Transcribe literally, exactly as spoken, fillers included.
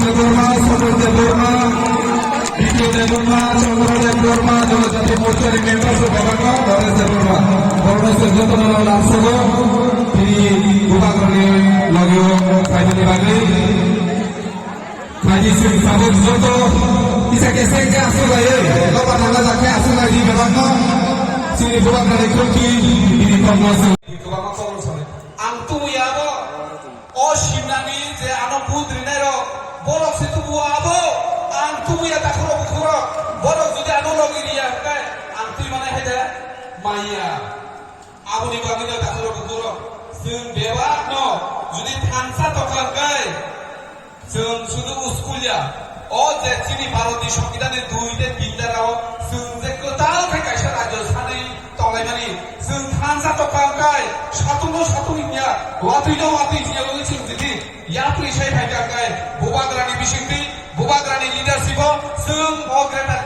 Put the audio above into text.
Debbarma, Sodor Debbarma, Bipin Debbarma, Chandra Debbarma, Jonojati Morcha ni member se bebakno, Naresh Debbarma. Borokno se jotono no lamsogo, tini bubagrani logio khaimani bagwi. Khaidi sing sabuk joto, kisa kese khe asuk lai, loba nangla jakhe asuk lai di bebakno. Sini bubagrani khulki, tini kokno se. Ang tuya bo. O simnani je ano vote rinai rok, borok se tubu abo, ang tubu ya takhurok bukhurok, borok jodi ano logi riya hwnkhe, ang twi mane hai de maya. Aboni bagwi no takhurok bukhurok, chwng bebak no jodi thansa tokha hwnkhe, chwng sudu uskulya. O je chini Bharot ni Songbidan ni dui tei tin dara o chwng je kwtal khe kaisa rajyo sanwi tonglaimani, chwng thansa tokha hwnkhe, satung no satung wngya, watwi no watwi wngya, wngwi chwng jodi yapri sai phaikha hwnkhe, bubagrani bisingtwi, bubagrani leadership o chwng o greater